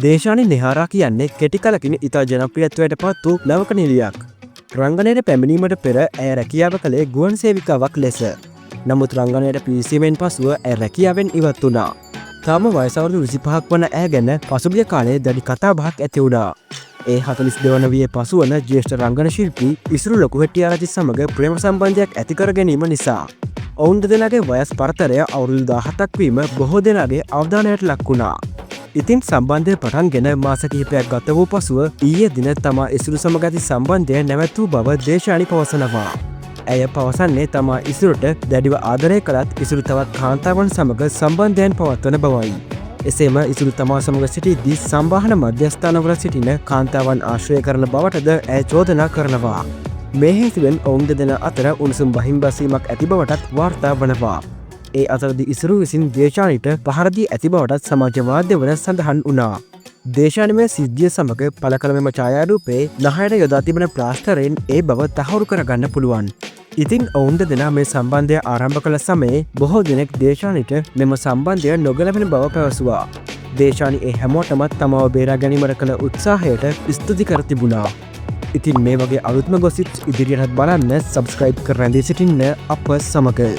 දේශානි නෙහාරා කියන්නේ කෙටි කලකින් ඉතා ජනප්‍රියත්වයට පත් වූ නවක නිළියක්. රංගනයට පැමිණීමට පෙර ඇය රැකියාව කළේ ගුවන් සේවිකාවක් ලෙස. නමුත් රංගනයට පිවිසීමෙන් පසුව ඇය රැකියාවෙන් ඉවත් වුණා. තාම වයස අවුරුදු 25ක් වන ඇය ගැන පසුගිය කාලයේ දැඩි කතාබහක් ඇති වුණා. ඒ 42 වන වියේ පසුවන ජ්‍යෙෂ්ඨ රංගන ශිල්පී ඉසුරු ලොකුහෙට්ටිආරච්චි සමග ප්‍රේම සම්බන්ධයක් ඇති කර ගැනීම නිසා. ඔවුන් දෙදෙනාගේ වයස් පරතරය අවුරුදු 17ක් වීම බොහෝ දෙනාගේ අවධානයට ලක් වුණා. ඉතින් සම්බන්ධය පටන්ගෙන මාස කිහිපයක් ගත වූ පසුව ඊයේ දින තමා ඉසුරු සමග ඇති සම්බන්ධය නැවැත් වූ බව දේශානි පවසනවා. ඇය පවසන්නේ තමා ඉසුරුට දැඩිව ආදරය කළත් ඉසුරු තවත් කාන්තාවන් සමග සම්බන්ධයන් පවත්වන බවයි. එසේම ඉසුරු තමා සමග සිටිද්දී සංවාහන මධ්‍යස්ථානවල සිටින කාන්තාවන් ආශ්‍රය කරන බවටද ඇය චෝදනා කරනවා. මේ හේතුවෙන් ඔවුන් දෙදෙනා අතර උණුසුම් බහින්බස්වීමක් ඇති බවටත් වාර්තා වනවා. ඒ අතරදි ඉසුරු විසින් දේශානිට පහර දී ඇති බවටත් සමාජ මාධ්‍යවල සඳහන් වුණා. දේශානි මේ සිද්ධිය සමග පළ කළ මෙම ඡායාරූපයේ නහයට යොදා තිබෙන ප්ලාස්ටරයෙන් ඒ බව තහවුරු කරගන්න පුළුවන්. ඉතින් ඔවුන් දෙදෙනා මේ සම්බන්ධය ආරම්භ කළ සමයේ බොහෝ දෙනෙක් දේශානිට මෙම සම්බන්ධය නොගැලපෙන බව පැවසුවා. දේශානි ඒ හැමෝටමත් තමාව බේරා ගැනීමට කළ උත්සාහයට ස්තුති කර තිබුණා. ඉතින් මේ වගේ අලුත්ම ගොසිප්ස් ඉදිරියටත් බලන්න සබස්ක්‍රයිබ් කර රැඳී සිටින්න අප සමග.